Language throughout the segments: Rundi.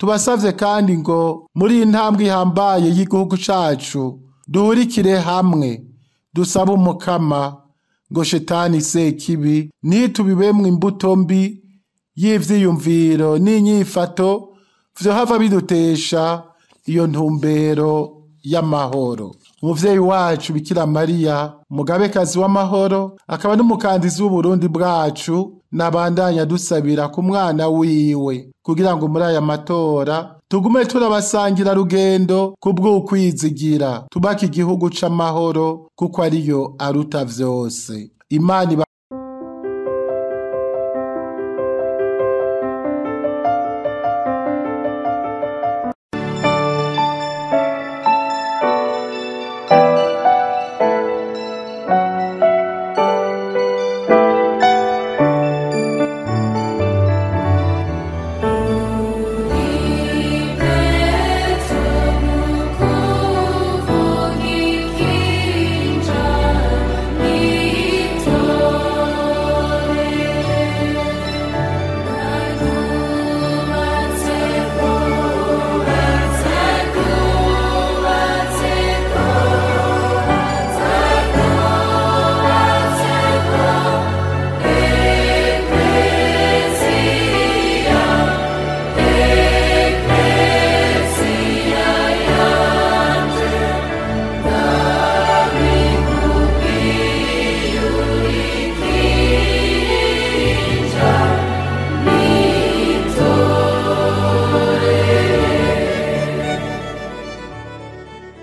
Tubasavye kandi ngo muri iyi ntambwe ihambaye y'igihugu cacu duhurikire hamwe dusabe Umukama ngo shetani sekibi ntitubibemwo imbuto mbi y'ivyiyumviro n'inyifato vyohava bidutesha iyo ntumbero y'amahoro. Umuvyeyi wacu Bikira Mariya, umugabekazi w'amahoro, akaba n'umukandizi w'Uburundi bwacu, nabandanya dusabira ku mwana wiwe kugira ngo muri aya matora tugume turabasangira rugendo kubw'ukwizigira, tubake igihugu c'amahoro kuko ariyo aruta vyose. Imana iba.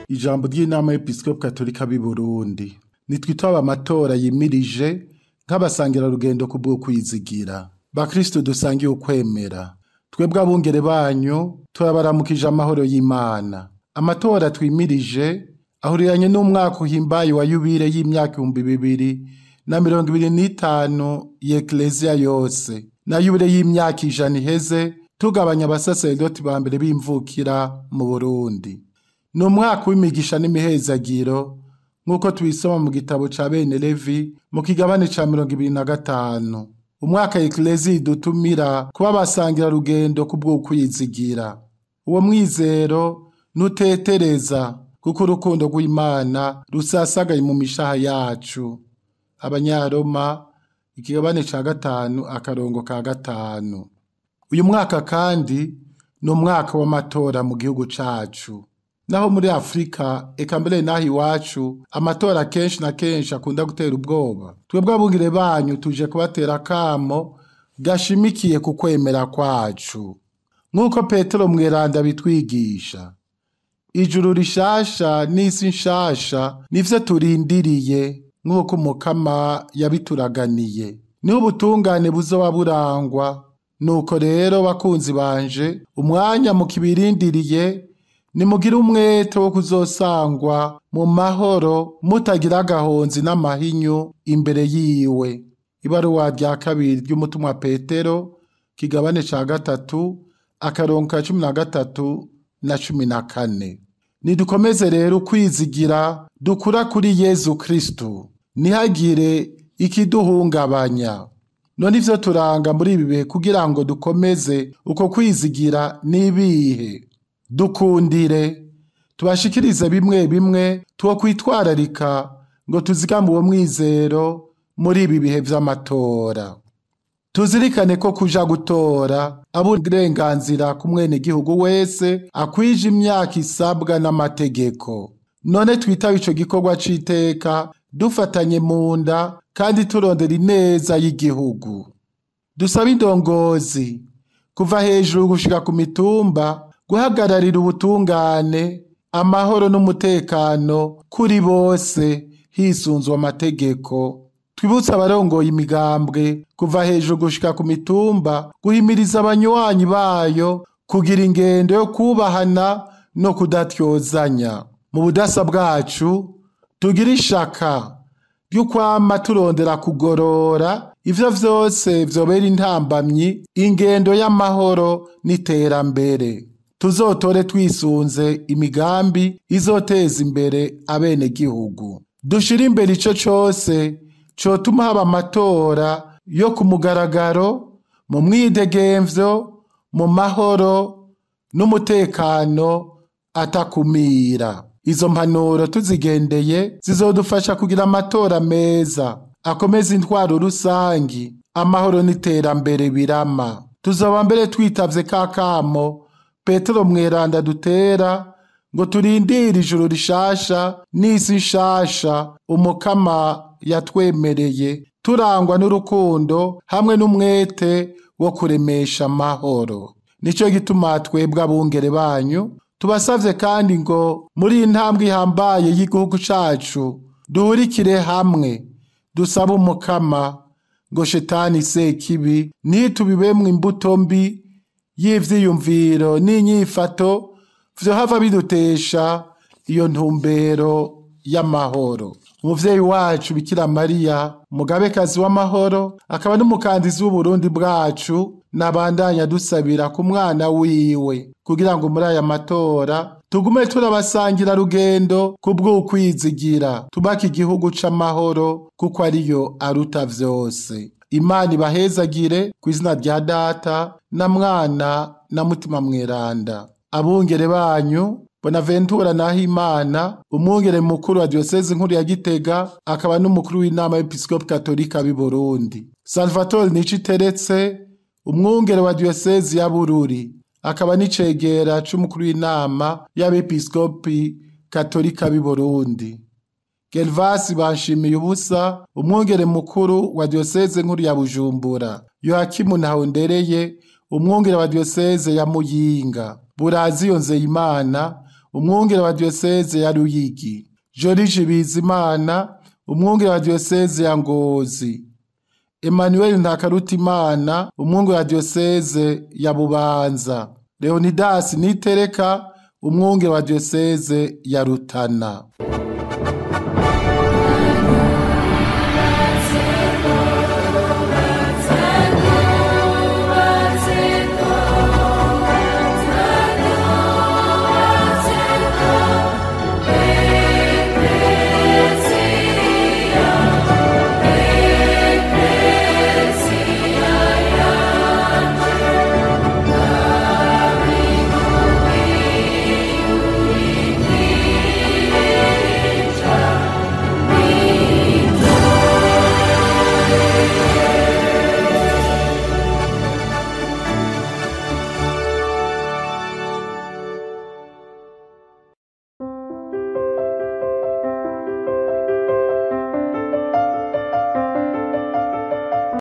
Ijambo ry'inama y'Episkopi Katolika b'i Burundi. Nitwitaba amatora yimirije nk'abasangira rugendo kubw'ukwizigira. Bakristo dusangiye ukwemera. Twebwe abungere banyu turabaramukije amahoro y'Imana. Amatora twimirije ahuriranye n'umwaka uhimbaye wa yubile y'imyaka 2025 y'Eklezia yose. Na yubile y'imyaka 100 iheze tugabanya abasaserdoti ba mbere b'imvukira mu Burundi. Ni umwaka w'imigisha n'imihezagiro nk'uko tubisoma mu gitabo ca bene Levi mu kigabane ca 25. Umwaka Eklezia idutumira kuba abasangira rugendo kubw'ukwizigira. Uwo mwizero ntutetereza kuko urukundo rw'Imana rusasagaye mu mishaha yacu. Abanyaroma ikigabane ca 5 akarongo ka 5. Uyu mwaka kandi ni umwaka w'amatora mu gihugu cacu. Naho muri Afrika eka mbere naho iwacu amatora kenshi na kenshi akunda gutera ubwoba. Twebwe abungere banyu tuje kubatera akamo gashimikiye ku kwemera kwacu. Nk'uko Petero Mweranda bitwigisha, ijuru rishasha n'isi nshasha nivyo turindiriye nk'uko Umukama yabituraganiye. Niho ubutungane buzoba burangwa. Nuko rero bakunzi banje, umwanya mukibirindiriye nimugire umwete wo kuzosangwa mu mahoro mutagira agahonzi n'amahinyu imbere yiwe. Ibaruwa rya kabiri ry'umutumwa Petero kigabane ca 3 akarongo ka 13 na 14. Nidukomeze rero kwizigira dukura kuri Yezu Kristo, ntihagire ikiduhungabanya. None ivyo turanga muri ibi bihe kugira ngo dukomeze uko kwizigira n'ibihe? Dukundire tubashikirize bimwe bimwe two kwitwararika ngo tuzigame uwo mwizero muri ibi bihe vy'amatora. Tuzirikane ko kuja gutora aburenganzira ku mwenegihugu wese akwije imyaka isabwa n'amategeko. None twitabe ico gikorwa c'iteka dufatanye mu nda kandi turondera ineza y'igihugu. Dusabe indongozi kuva hejuru gushika ku mitumba guhagararira ubutungane, amahoro n'umutekano kuri bose hisunzwe amategeko. Twibutse abarongoye imigambwe kuva hejuru gushika ku mitumba guhimiriza abanywanyi bayo kugira ingendo yo kubahana no kudatyozanya. Mu budasa bwacu tugira ishaka ryo kwama turondera kugorora ivyo vyose vyobera intambamyi ingendo y'amahoro n'iterambere. Tuzotore twisunze imigambi izoteza imbere abenegihugu. Dushire imbere ico cose cotuma haba amatora yo ku mugaragaro, mu mwidegemvyo, mu mahoro n'umutekano atakumira. Izo mpanuro tuzigendeye zizodufasha kugira amatora meza akomeza intwaro rusangi, amahoro n'iterambere birama. Tuzoba mbere twitavye ka kamo Petero Mweranda dutera ngo turindire ijuru rishasha n'isi nshasha Umukama yatwemereye, turangwa n'urukundo hamwe n'umwete wo kuremesha amahoro. Nico gituma twebwe abungere banyu tubasavye kandi ngo muri iyi ntambwe ihambaye y'igihugu cacu duhurikire hamwe dusabe Umukama ngo shetani sekibi ntitubibemwo imbuto mbi y'ivyiyumviro n'inyifato vyohava bidutesha iyo ntumbero y'amahoro. Umuvyeyi wacu Bikira Mariya, umugabekazi w'amahoro, akaba n'umukandizi w'Uburundi bwacu, nabandanya dusabira ku mwana wiwe kugira ngo muri aya matora tugume turabasangira rugendo kubw'ukwizigira, tubake igihugu c'amahoro kuko ariyo aruta vyose. Imana ibahezagire ku izina rya Data na Mwana na Mutima Mweranda. Abungere banyu Bonaventura Nahimana, umwungere mukuru wa Diyosezi nkuru ya Gitega, akaba n'umukuru w'inama y'Episkopi Katolika b'i Burundi. Salvatore Niciteretse, umwungere wa Diyosezi ya Bururi, akaba n'icegera c'umukuru w'inama y'Abepiskopi Katolika b'i Burundi. Gervasi Banshimiye ubusa, umwungere mukuru wa Diyoseze nkuru ya Bujumbura. Yohakimu Ntahondereye, umwungere wa Diyoseze ya Muyinga. Buraziyo Nzeyimana, umwungere wa Diyoseze ya Ruyigi. Joriji Bizimana, umwungere wa Diyoseze ya Ngozi. Emmanuel Ntakarutimana, umwungere wa Diyoseze ya Bubanza. Leonidas Nitereka, umwungere wa Diyoseze ya Rutana.